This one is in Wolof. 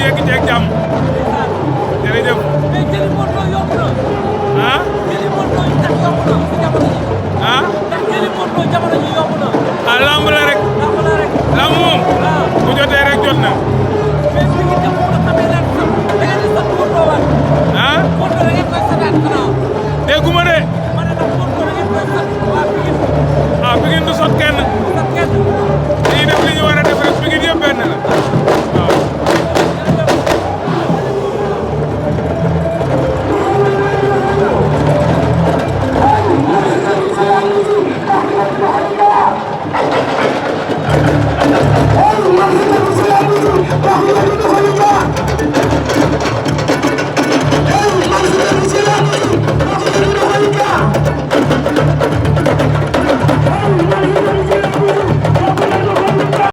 yegg ci ak jàmm jërëjëf. mais jëli Modou Lo yomb na. ah. jëli Modou Lo ndax yomb na si jamono ji. ah. ndax jëli Modou Lo jamono ji yomb na. ah lamb la rek.